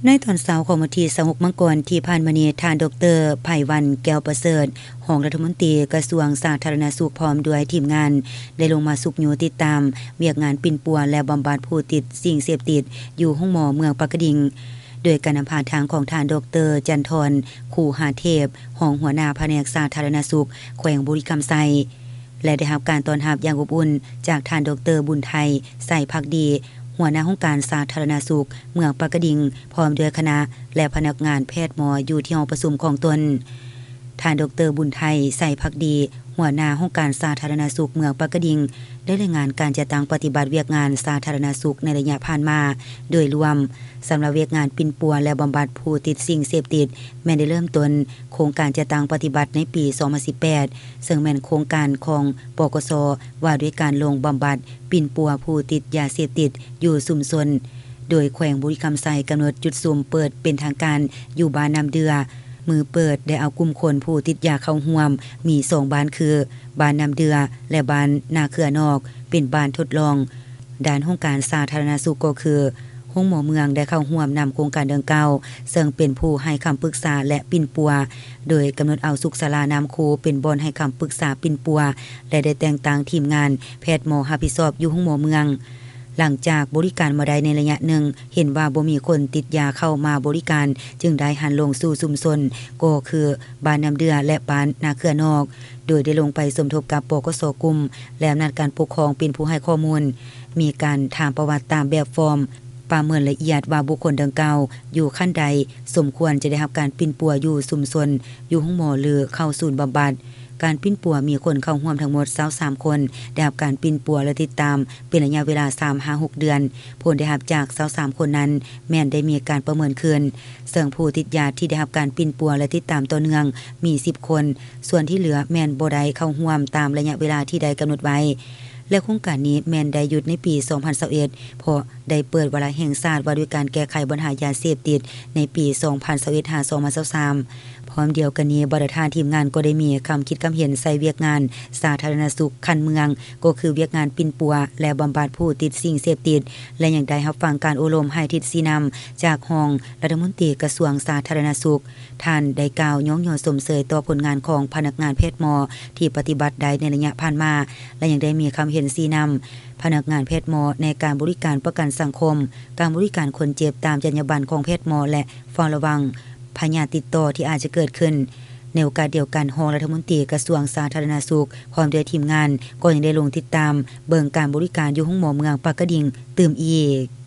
ໃນຕອນເຊົ້າຂອງວັນທີຊາວຫົກມັງກອນທີ່ຜ່ານມານີ້, ທ່ານ ດຣ ໄພວັນ ແກ້ວປະເສີດ ຮອງລັດຖະມົນຕີກະຊວງສາທາລະນະສຸກ ພ້ອມດ້ວຍທີມງານ ໄດ້ລົງມາຊຸກຍູ້ຕິດຕາມວຽກງານປິ່ນປົວ ແລະ ບຳບັດຜູ້ຕິດສິ່ງເສບຕິດ ຢູ່ໂຮງໝໍເມືອງປາກກະດິງ ໂດຍການນຳພາທາງຂອງທ່ານ ດຣ ຈັນທອນ ຄູຫາເທບ ຮອງຫົວໜ້າພະແນກສາທາລະນະສຸກ ແຂວງບໍລິຄຳໄຊ ແລະ ໄດ້ຮັບການຕ້ອນຮັບຢ່າງອົບອຸ່ນຈາກທ່ານ ດຣ ບຸນໄທ ໄຊພັກດີ ຫົວໜ້າຫ້ອງການສາທາລະນະສຸກເມືອງປາກກະດິງ ພ້ອມດ້ວຍຄະນະ ແລະ ພະນັກງານແພດໝໍຢູ່ທີ່ຫ້ອງປະຊຸມຂອງຕົນ. ທ່ານ ດຣ ບຸນໄທ ໄຊພັກດີ ຫົວໜ້າຫ້ອງການສາທາລະນະສຸກເມືອງປາກກະດິງ ໄດ້ລາຍງານການຈັດຕັ້ງປະຕິບັດວຽກງານສາທາລະນະສຸກໃນໄລຍະຜ່ານມາໂດຍລວມ. ສຳລັບວຽກງານປິ່ນປົວ ແລະ ບຳບັດຜູ້ຕິດສິ່ງເສບຕິດ ແມ່ນໄດ້ເລີ່ມຕົ້ນໂຄງການຈັດຕັ້ງປະຕິບັດໃນປີສອງພັນສິບແປດ ເຊິ່ງແມ່ນໂຄງການຂອງ ປກສ ວ່າດ້ວຍການລົງບຳບັດປິ່ນປົວຜູ້ຕິດຢາເສບຕິດຢູ່ຊຸມຊົນ, ໂດຍແຂວງບໍລິຄຳໄຊກຳນົດຈຸດສຸມເປີດເປັນທາງການຢູ່ບ້ານນ້ຳເດື່ອ. ມື້ເປີດໄດ້ເອົາກຸ່ມຄົນຜູ້ຕິດຢາເຂົ້າຮ່ວມ ມີສອງບ້ານຄື ບ້ານນ້ຳເດື່ອ ແລະ ບ້ານນາເຂືອນອກ ເປັນບ້ານທົດລອງ. ດ້ານຫ້ອງການສາທາລະນະສຸກກໍຄື ໂຮງໝໍເມືອງໄດ້ເຂົ້າຮ່ວມນຳໂຄງການດັ່ງກ່າວ ເຊິ່ງເປັນຜູ້ໃຫ້ຄຳປຶກສາ ແລະ ປິ່ນປົວ, ໂດຍກຳນົດເອົາສຸກສາລານ້ຳຄູເປັນບ່ອນໃຫ້ຄຳປຶກສາປິ່ນປົວ ແລະ ໄດ້ແຕ່ງຕັ້ງທີມງານແພດໝໍຮັບຜິດຊອບຢູ່ໂຮງໝໍເມືອງ. ຫຼັງຈາກບໍລິການມາໄດ້ໃນໄລຍະໜຶ່ງ, ເຫັນວ່າບໍ່ມີຄົນຕິດຢາເຂົ້າມາບໍລິການ, ຈຶ່ງໄດ້ຫັນລົງສູ່ຊຸມຊົນ ກໍຄືບ້ານນ້ຳເດື່ອ ແລະ ບ້ານນາເຂືອນອກ, ໂດຍໄດ້ລົງໄປສົມທົບກັບ ປກສ ກຸ່ມ ແລະ ອຳນາດການປົກຄອງເປັນຜູ້ໃຫ້ຂໍ້ມູນ. ມີການຖາມປະຫວັດຕາມແບບຟອມ, ປະເມີນລະອຽດວ່າບຸກຄົນດັ່ງກ່າວຢູ່ຂັ້ນໃດ ສົມຄວນຈະໄດ້ຮັບການປິ່ນປົວຢູ່ຊຸມຊົນ, ຢູ່ໂຮງໝໍ ຫຼື ເຂົ້າສູນບຳບັດ. ການປິ່ນປົວມີຄົນເຂົ້າຮ່ວມທັງໝົດຊາວສາມຄົນ, ໄດ້ຮັບການປິ່ນປົວ ແລະ ຕິດຕາມເປັນໄລຍະເວລາສາມຫາຫົກເດືອນ. ຜົນໄດ້ຮັບຈາກຊາວສາມຄົນນັ້ນ ແມ່ນໄດ້ມີການປະເມີນຄືນ, ເຊິ່ງຜູ້ຕິດຢາທີ່ໄດ້ຮັບການປິ່ນປົວ ແລະ ຕິດຕາມຕໍ່ເນື່ອງມີສິບຄົນ, ສ່ວນທີ່ເຫຼືອແມ່ນບໍ່ໄດ້ເຂົ້າຮ່ວມຕາມໄລຍະເວລາທີ່ໄດ້ກຳນົດໄວ້. ແລະ ໂຄງການນີ້ແມ່ນໄດ້ຢຸດໃນປີສອງພັນຊາວເອັດ ເພາະໄດ້ເປີດວາລະແຫ່ງຊາດວ່າດ້ວຍການແກ້ໄຂບັນຫາຢາເສບຕິດໃນປີສອງພັນຊາວເອັດ ຫາ ສອງພັນຊາວສາມ. ພ້ອມດຽວກັນນີ້, ບັດທະທ່ານທີມງານກໍໄດ້ມີຄຳຄິດຄຳເຫັນໃສ່ວຽກງານສາທາລະນະສຸກຂັ້ນເມືອງ, ກໍຄືວຽກງານປິ່ນປົວ ແລະ ບຳບັດຜູ້ຕິດສິ່ງເສບຕິດ ແລະ ຍັງໄດ້ຮັບຟັງການໂອ້ລົມໃຫ້ທິດຊີ້ນຳຈາກຮອງລັດຖະມົນຕີກະຊວງສາທາລະນະສຸກ. ທ່ານໄດ້ກ່າວຍ້ອງຍໍຊົມເຊີຍຕໍ່ຜົນງານຂອງພະນັກງານແພດໝໍທີ່ປະຕິບັດໄດ້ໃນໄລຍະຜ່ານມາ ແລະ ຍັງໄດ້ມີຄຳເຫັນຊີ້ນຳພະນັກງານແພດໝໍໃນການບໍລິການປະກັນສັງຄົມ, ການບໍລິການຄົນເຈັບຕາມຈັນຍາບັນຂອງແພດໝໍ ແລະ ເຝົ້າລະວັງພະຍາດຕິດຕໍ່ທີ່ອາດຈະເກີດຂຶ້ນ. ໃນໂອກາດດຽວກັນ, ຮອງລັດຖະມົນຕີກະຊວງສາທາລະນະສຸກ ພ້ອມດ້ວຍທີມງານ ກໍຍັງໄດ້ລົງຕິດຕາມເບິ່ງການບໍລິການຢູ່ໂຮງໝໍເມືອງປາກກະດິງຕື່ມອີກ.